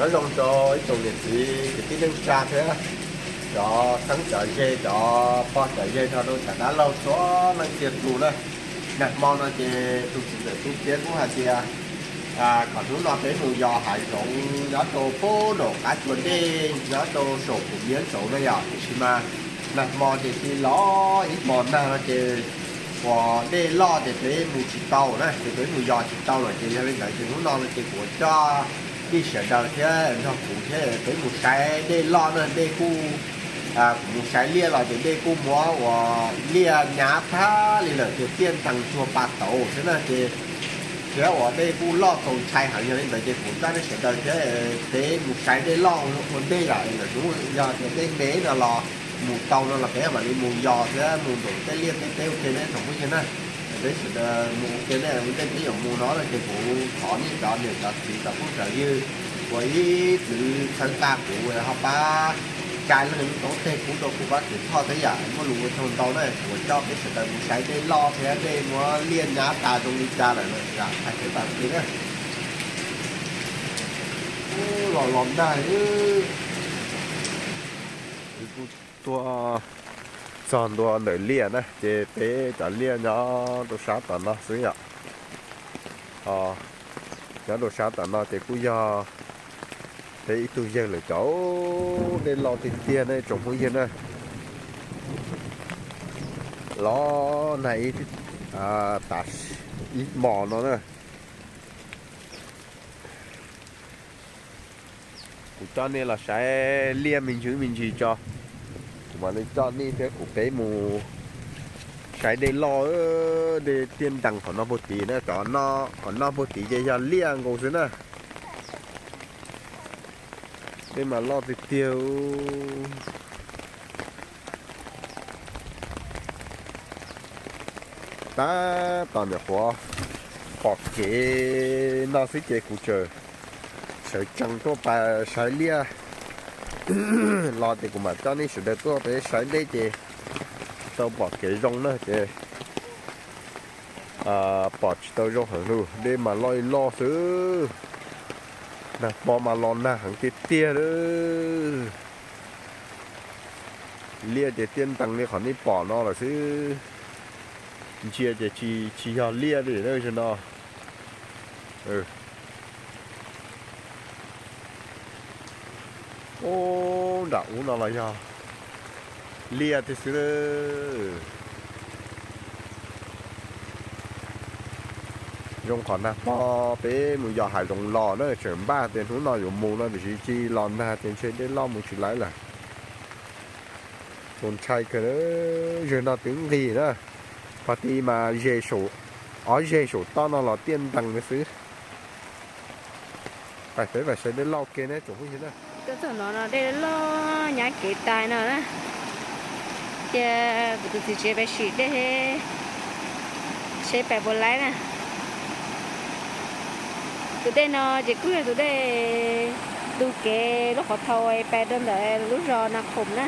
Nyob zoo rau ib tsoom niam txiv kwv tij neej tsa thiab cov txheeb cov ze, cov pog cov yawg nrog rau cov dab laug txhua leej txhia tus na. Nag hmo no ces tus txiv ntxawm Tub Piab kuj hais tias kom hnub no peb mus yos hav zoov nyob rau pem nraum qab tsua dej nyob rau saum kuv miab ntsaum na yom, tiam sis mas nag hmo ces tsis los ib hmos nag no ces uas dej loj ces peb mus tsis tau na, ces peb mus yos tsis tau lawm ces yog li ntawd ces hnub no no ces kuv coj nej sawv daws thiab nrog kuv thiab peb mus saib dej loj na, dej kuj, kuv mus saib liaj los ces dej kuj muab uas liaj nyab tag li lawm ces tiaj ntees cuag pas tauv xwb na ces thiab uas dej kuj loj txaus ntshai heev. Yog li ntawd ces kuv coj nej sawv daws thiab peb mus saib dej loj ua ntej yom, lwm hnub yog tias dej me no los mus tau no los peb mam li mus yos thiab mus nraum tej liaj tej teb ua ke ne tsoom phooj ywg na. Peb sawv daws mus ua ke ne, ua ntej peb yuav mus no ces kuv thov nej cov niam cov txiv cov phooj cov ywg uas ib txwm txhawb nqa kuv ho pab tsa leej lub toob teg pub rau kuv Vaj Kev Thoj thiab yam muaj lus ua tsaug ntau na, kuv coj peb sawv daws mus saib dej loj thiab dej muab liaj nyab tas zoo li cas lawm hais peb tas li na. Los los nag, kuv kuj tuaj txog ntua ntawm liaj na ces peb cov liaj nyob rau sab tom no xwb yom. Nyob rau sab tom no ces kuj yog peb ib tug yawg lawm cov, dej loj tiag tiag ne tsoom phooj ywg na. Los nag ib, tas ib hmos no na. Kuv coj nej los saib liaj me ntsis me ntsis tso, kuv mam li coj nej thiab kuv peb mus saib dej loj, dej tiaj ntees qhov no puag tid na, cov qhov no puag tid ces yog liaj nkaus xwb na. Dej mas loj tiag tiag. Tab tom nyuam qhuav pom kev no xwb ces kuv tseem sawv tsees tuaj pais saib liaj los ces kuv mam coj nej sawv daws tuaj peb saib dej ces tau pom kev zoo na ces pom tsis tau zoo heev li, dej mas loj ib loj xwb. Nag hmo mas los nag heev tiag tiag li. Liaj ces tiaj ntees li qhov nej pom no lawm xwb, ntsia ces tsis yog liaj li no. Ub, nram ub no los yog liaj tiag xwb. Zoo qhov nag hmo peb mus yos hav zoov los na, tseem npaj tias hnub no yuav mus no tiam sis tsis los nag ces ntshe dej loj mus tsis laib lawm. Txaus ntshai kawg, zaum no twb nqis na, pog ti mas ze saum, ob zeg saum toj no los tiaj ntees li xwb. Pais peb pais saib dej loj ua ke ne tsoom phooj ywg na. Tuaj txog no no dej loj nyab kev tas no na. Ces kuv tus txiv tsev pais sim dej seb pais puas laib na. Tus dej no ces kuj yog tus dej tu kev lub qhov thau pais rau ntawm lub zos Na Khoom na.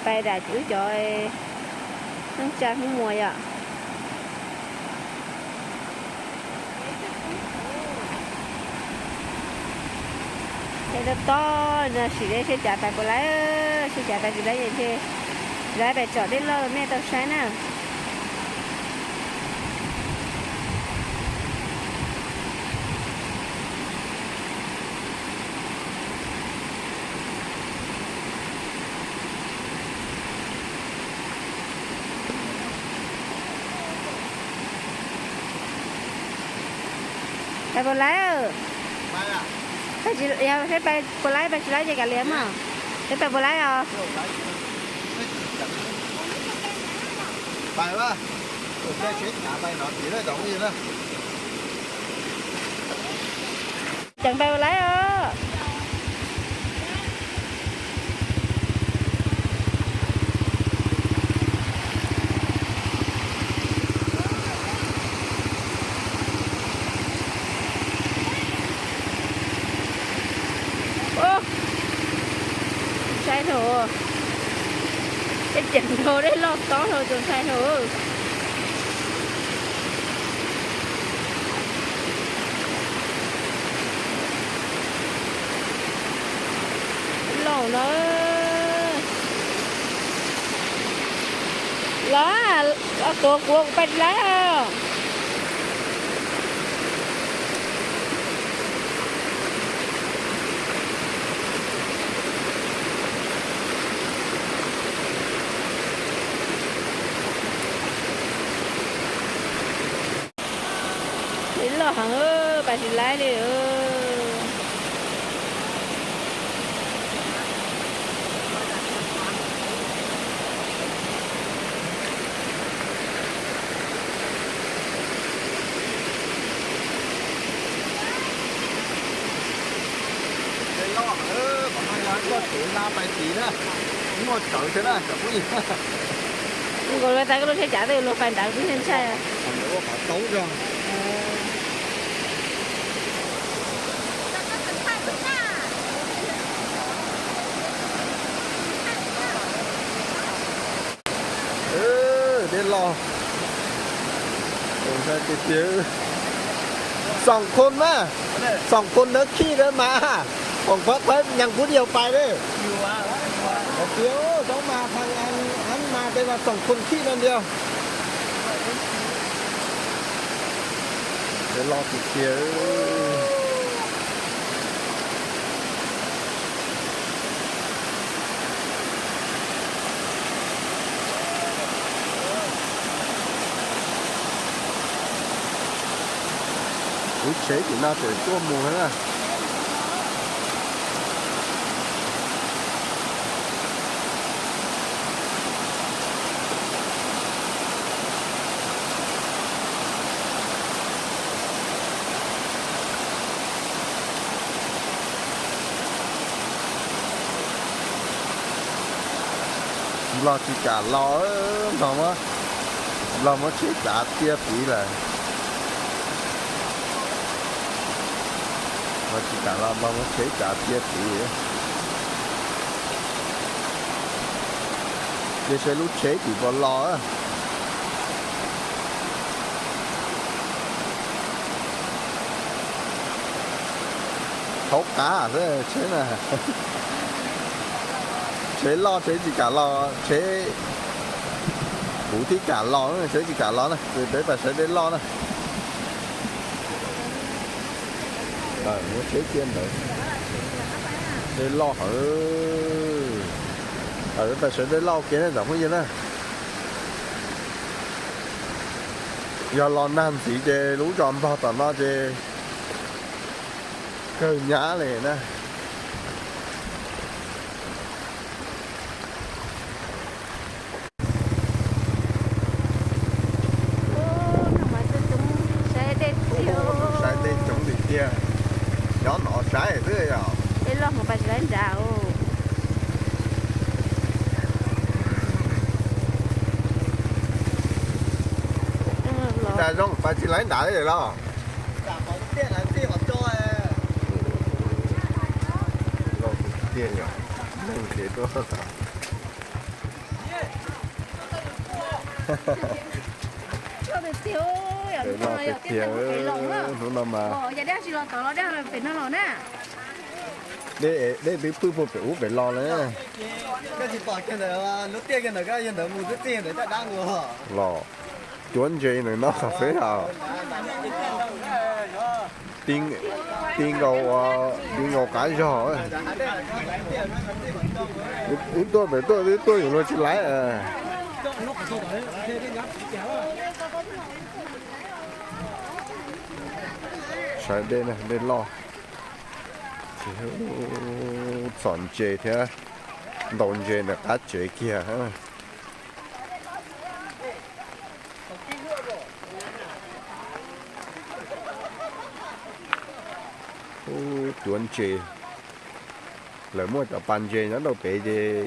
Pais dam wb cov Hmoob Tsa Hmoob Muas yom. Dej tob tob no sim seb cas pais puas laib, seb cas pais tsis laib ces ntshe tsis laib pais tsom dej loj rau nej tau saib na. Pais puas laib? Yog seb pais puas laib, pais tsis laib ces kav liam mog. Seb pais puas laib os. Tseem pais puas laib os. Ntshai dhau, ib ceem dhau dej loj tob dhau txaus ntshai dhau. Tuav kuv, kuv pais tsis laib os. Dej loj heev, pais tsis laib li. Dej loj heev, qhov no yog tuaj tsev na, pais tsis na, muaj tsawv thiab na cov phooj ywg. Nkaus luag tas koj lub tsheb cav twb luag pais nrad twb ntshai ntshai. Qhov ntawd ua qhov toob zog. Dej loj, tiag tiag. Xoom khun na, xoom khun nawb khij nawb mas, foom phab phab nyees pub diaus pais li. Hais tias zoo mas thaj av mas tej mas xoom khun khij no ntiag. Dej loj tiag tiag. Lub tsheb tim no tseem tuaj mus na. Nplog tsis kam los, nplog muab, nplog muab tsheb tsav tiaj tid lawm. Nplog tsis kam los, nplog muab tsheb tsav tiaj tid. Cia saib lub tsheb tim puas los. Thaub qab xwb tsheb na. Tsheb loj tsheb tsis kam los, tsheb, kuv thiaj kam los, tsheb tsis kam los na, peb pais saib dej loj na. Muab tsheb cia ntawd. Dej loj hawv. Peb pais saib dej loj ua ke na cov phooj ywg na. Yog los nag ntxiv ces lub zos Nplog tom no ces kawg nyab li na. Saib dej coob tiag tiag. Nyob no saib xwb yom. Dej loj mus pais tsis laib nrad. Cas zoo pais tsis laib nrad li los? Tiag, neeg ces tuaj. Loj tiag tiag, hnub no mas. Dej twb pwj puag pem ub pem los lawm. Los cuab ntses ntawm no xwb os. Ti nkaus, ti nkaus qab zog. Wb tuaj pem tuaj, wb tuaj yuav luag tsis laib. Saib dej, dej loj. Txhom ntses thiab ntaus ntses ntawm qab tsev kiag. Ub, cuav ntses. Lawv muaj cov pas ntses nyob rau pem ces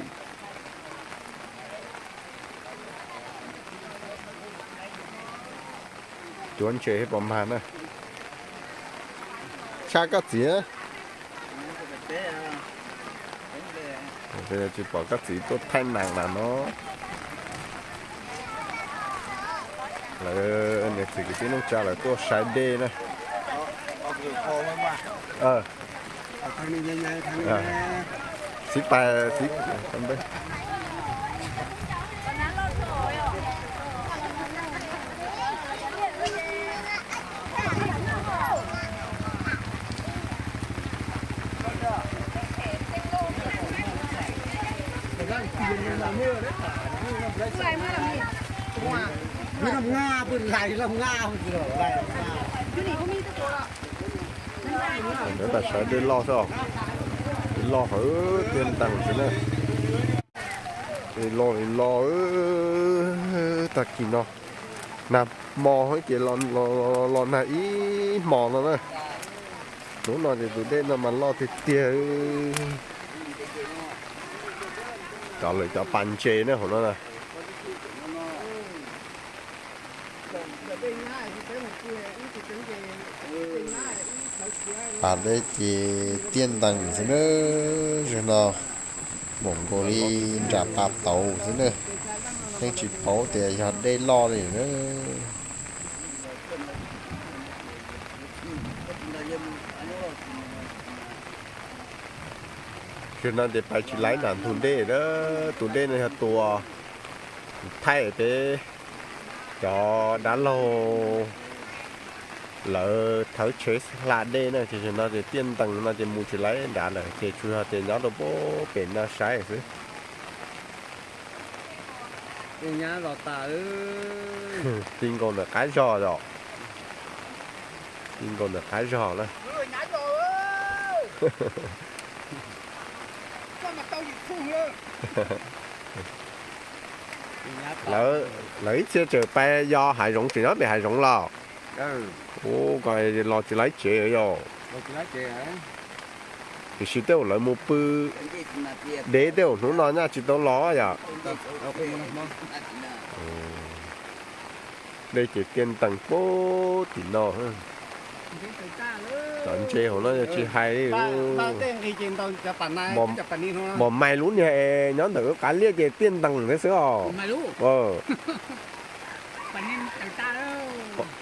cuav ntses pom mag na. Tshaj koj txiv. Tsis pom koj txiv tuaj thaij nees na no. Lawv niam txiv kwv tij neej tsa lawv tuaj saib dej na. Xib pais, xib, Ntawd tas sawv dej loj xwb os. Dej loj hawv tiaj ntees xwb na. Dej loj li loj. Tag kis no nag hmo ces los nag ib hmo no na. Hnub no ces tus dej no mas loj tiag tiag. Cov lawv cov pas ntses na hauv no na. Pas dej ces tiaj ntees xwb na. Zaum no npaum nkaus li nram pas tauv xwb na. Yeej tsis paub tias yog dej loj li na. Zaum no ces pais tsis laib nram ntug dej na. Tus dej no yog tus thaij peb cov dab laug lawv thawb tsheb hla dej na, ces zaum no ces tiaj ntees no ces mus tsis laib nrad lawm, ces tsuas yog tias nyob rau pem no saib xwb. Ti nkaus ntawm qab zog os. Ti nkaus ntawm qab zog na. Lawv ib txhia tseem pais yos hav zoov, tseem nyob pem hav zoov los. Ua, los tsis laib tsev yog. Tiam sis tej zaum lawv mus pw deb tej zaum hnub no nyaj tsis tau los yom. Dej ces tiaj ntees puag tim no. Cov ntses hauv no yog tsis hais li. Mos mais lub niag es nyob ntawm wb qab liaj ces tiaj ntees thiab xwb os.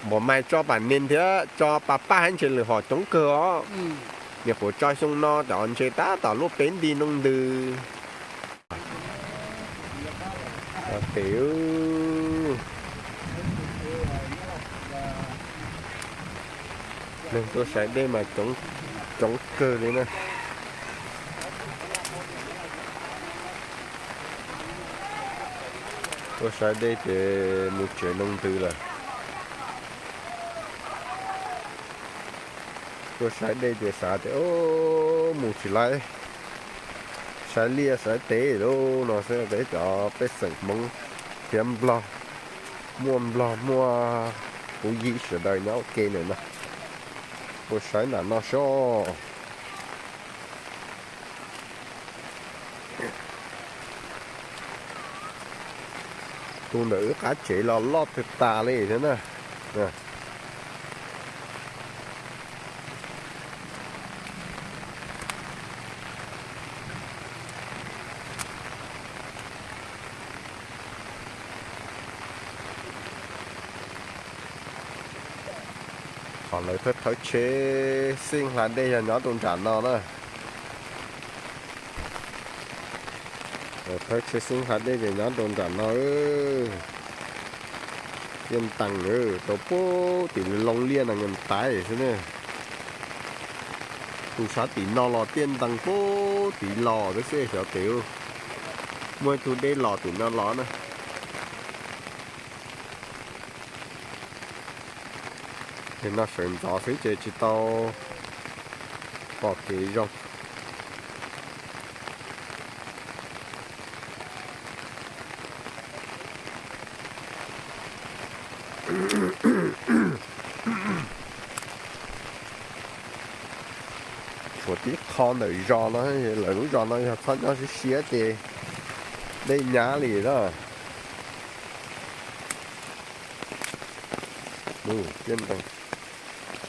Mos mais tso pam nees thiab tso pas paj hab ntses lwm hom coob kawg os. Nyuam qhuav tso xyoo no cov ntses tab tom luaj peb nti noo ntws. Tes, neeg tuaj saib dej mas coob kawg li na. Tuaj saib dej ces mus tsev noo ntws lawm. Tuaj saib dej ces xav tias mus tsis laib, saib liaj saib teb lub no xwb. Peb cov pej xeem Hmoob thiab Nplog, muaj Nplog muaj kuv yim sawv daws nyob ua ke ntawm no, tuaj saib nram no seb. Tus ntawm wb qab tsev los loj tag tas li thiab na. Qhov lawv thawb thawb tsheb xeeb hla dej yog nyob rau nram no na. Thawb tsheb xeeb hla dej ces nyob rau nram no. Tiaj ntees rau puag tim loo liaj na nkees taib xwb ne. Tus sab tim no los tiaj ntees puag tim los xwb xwb xyov tes. Muaj ib tug dej los tim no los na. Nim no sawv ntxov xwb ces tsis tau pom kev zoo. Tshuav tib qho ntawm zos no, lawv lub zos no yog txhob nyob siab siab ces dej nyab li na.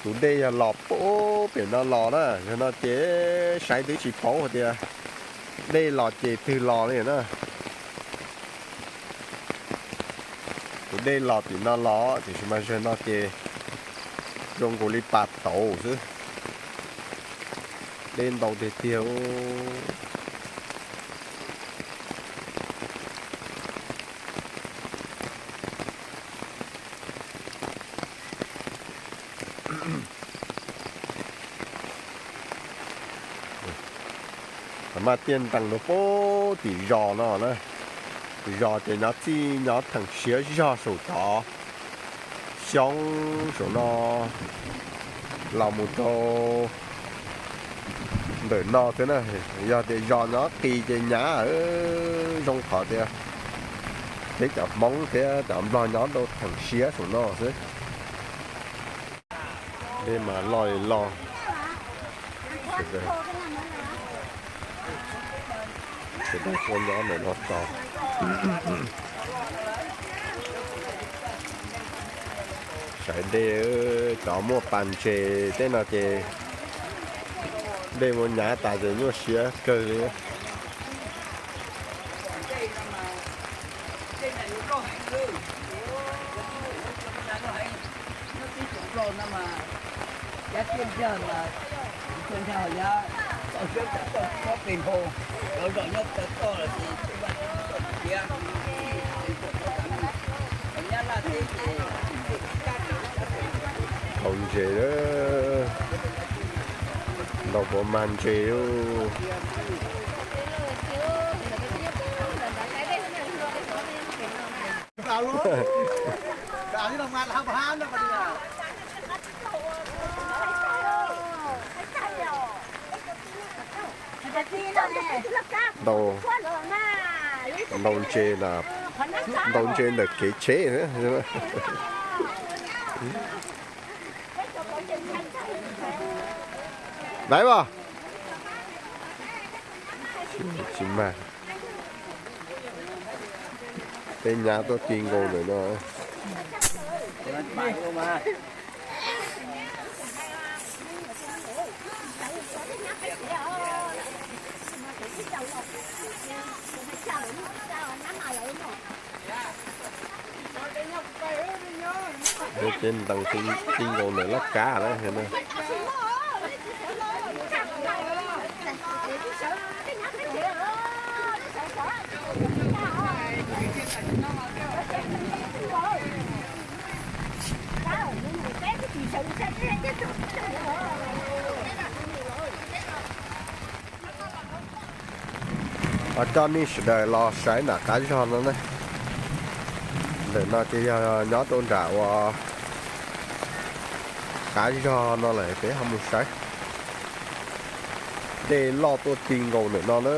Tus dej yog los puag pem no los na, yog no ces saib twb tsis paub hais tias dej los ces twg los li na. Tus dej los tim no los tiam sis mas zaum no ces zoo nkaus li pas tauv xwb. Dej ntau tiag tiag. Maj tiaj ntees rau puag tim zos no na. Zos ces nyob txij nyob theem siab zog saum cov xyoob saum no los mus rau ntawm no xwb na. Yog tias zos nyob qis ces nyav, zoo qhov tias peb cov Hmoob thiab cov Nplog nyob rau theem siab saum no xwb. Dej mas loj li loj. Sawv daws tuaj nyob ntawm no tso. Saib dej, cov muaj pas ntses tej no ces dej muaj nyav tas ces nyuaj siab kawg li. Tau ntses, ntau puas mag ntses. Ntau, ntau ntses, ntau ntses ntawm kev tsheb. Daiv as, tsis mag, tej nyab tuaj ti nkaus ntawm no. Tej ntees ti nkaus ntawm laj kab na. Os, coj nej sawv daws los saib nram qab zog no na. Ntawm no ces yog nyob rau nram uas qab zog no lawm peb ho mus saib. Dej loj tuaj ti nkaus ntawm no na,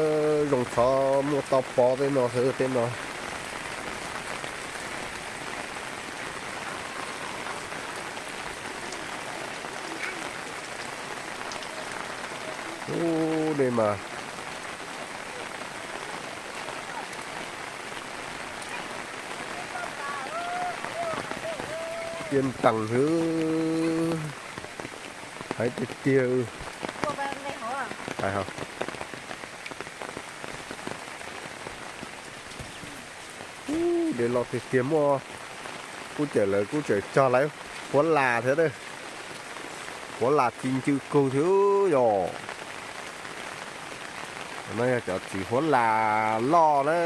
zoo txhob muaj toj pob tej no xwb tej no. Ub, dej mas tiaj ntees xwb, haib tiag tiag. Ub, dej loj tiag tiag, muaj kuj cawm lawv kuj tseem cog lawv huab las thiab, huab las ci ncw kawg thiab yom. No yog cov txiv huab las loj na,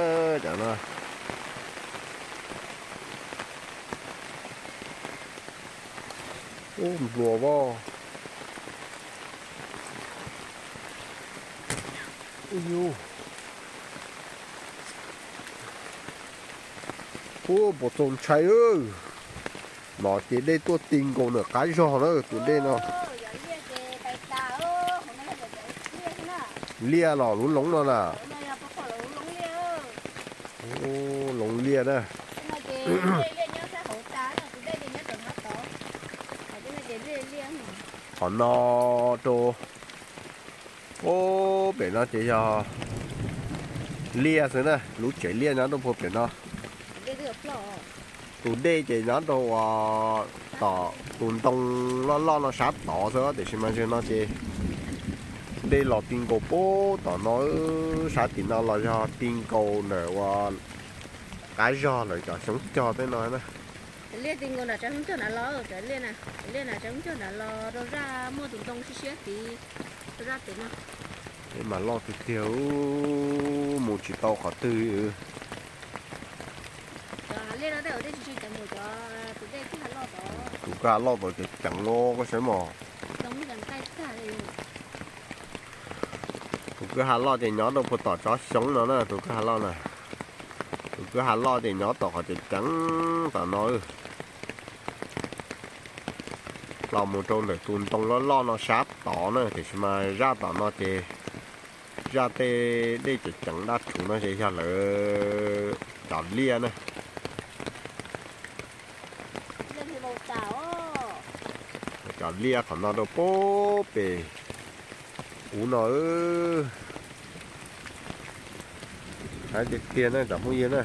cov no. Ub, nplua as. Ub, puas txaus ntshai. No ces dej tuaj ti nkaus ntawm qab zog na tus dej no. Liaj los lub loov no na. Loov liaj na. Qhov no rau, ub, pem no ces yog liaj xwb na, lub tsev liaj nyob rau puag pem no. Tus dej ces nyob rau uas tom tus ntoo loj loj no sab tod xwb, tiam sis mas zaum no ces dej los ti nkaus puag tom no, sab tim no los yog ti nkaus ntawm uas qab zog lawv cov xyoob cog tej no na. Liaj ti nkaus nram tsev xyoob cog nram los, liaj na, tsev xyoob cog nram los rau zaj muaj tus ntoo siab siab tid, rau zaj tid no. Dej mas loj tiag tiag, mus tsis tau qhov twg. Tus kwj ha loj tod ces ceev os, koj saib mog. Tus kwj ha loj ces nyob rau puag tom tsob xyoob no na, tus kwj ha loj na. Tus Kwj ha loj ces nyob tom qhov ceev ceev tom no. Los mus rau ntawm tus ntoo loj loj no sab tod na, tiam sis mas zaj tom no ces zaj tej dej ceev ceev daj rhuv no ces yog lawv cov liaj na. Cov liaj qhov no rau pem ub no. Hais tiag tiag na cov phooj ywg na.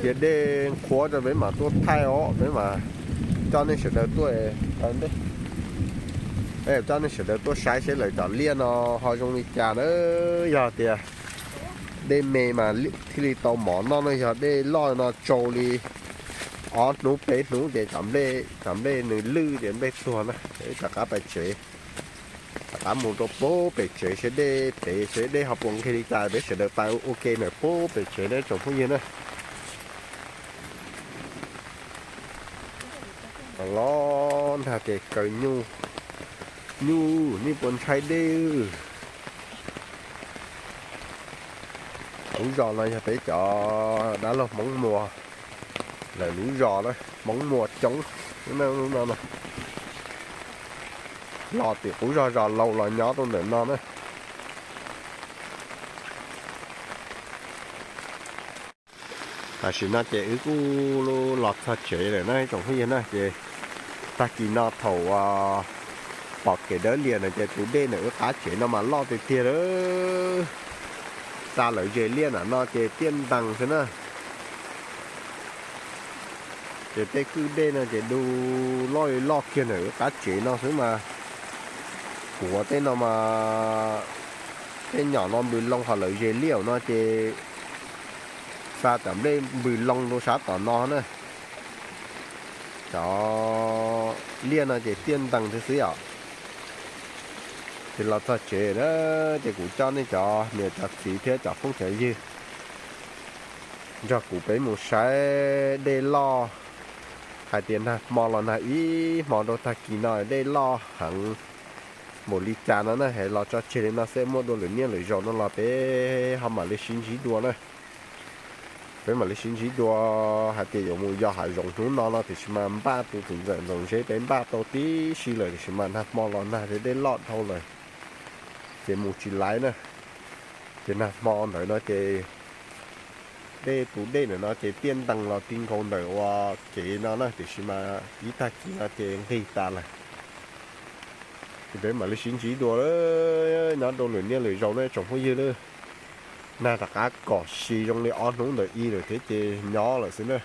Cia dej nqhuav rau peb mam tuaj thaij os, peb mam coj nej sawv daws tuaj, coj nej sawv daws tuaj saib seb lawv cov liaj no ho zoo li cas na. Yog tias dej me mas thiaj li tau mov noj no, yog dej loj no tsau li ob hnub peb hnub ces cov nplej nws lwj ces nplej tuag na. Rov qab pais tsev, rov qab mus rau pem tsev seb dej pem seb dej ho puas nqig li cas, peb sawv daws pais ua ke ntawm pem tsev na tsoom phooj ywg na. Los nag ces kaw nyuj, nyuj nej puas ntshai dej? Lub zos no yog peb cov dab laug Hmoob Muas lawv lub zos na, Hmoob Muas coob no. Los tim qub zog zos laus los nyob rau ntawm no na. Tam sim no ces wb kuj los txog tsev lawm na tsoom phooj ywg na. Ces tag kis no thaum pom kev dawb lias no ces tus dej ntawm wb qab tsev no mas loj tiag tiag lawm. Xa lawv zes liaj ntawm no ces tiaj ntees xwb na. Ces tej kwj dej no ces du loj li loj kiag ntawm wb qab tsev no xwb mas. Kuv tej no mas tej nyom no npws loo, ho lawv zes liaj no ces xa cov nplej npws loo rau sab tom no na. Cov liaj no ces tiaj ntees thiab xwb yom. Ces los txog tsev na, ces kuv coj nej cov niam cov txiv thiab cov phooj cov ywg nrog kuv peb mus saib dej loj. Hais tias nag hmo los nag ib hmo rau tag kis no dej loj heev npaum li cas no na. Es los tso tseg li no xwb, muaj dua lwm niaj lwm zaus no los peb ho mam li sib ntsib dua na. Peb mam li sib ntsib dua hais tias yuav mus yos hav zoov hnub no no, tiam sis mas npaj tus txiv ntxawm Ntxoov Zeb peb npaj tau tib si lawm, tiam sis mas nag hmo los nag ces dej loj dhau lawm, ces mus tsis laiv na. Ces nag hmo ntawd no ces dej, tus dej ntawm no ces tiaj ntees los ti nkaus ntawm ua kev no na, tiam sis mas ib tag kis no ces nqig tas lawm. Ces peb mam li sib ntsib dua nyob rau lwm niaj lwm zaus na tsoom phooj ywg na. Nag rov qab kom si zoo li ob hnub ntawd ib lawm thiab ces nyob lawm xwb na.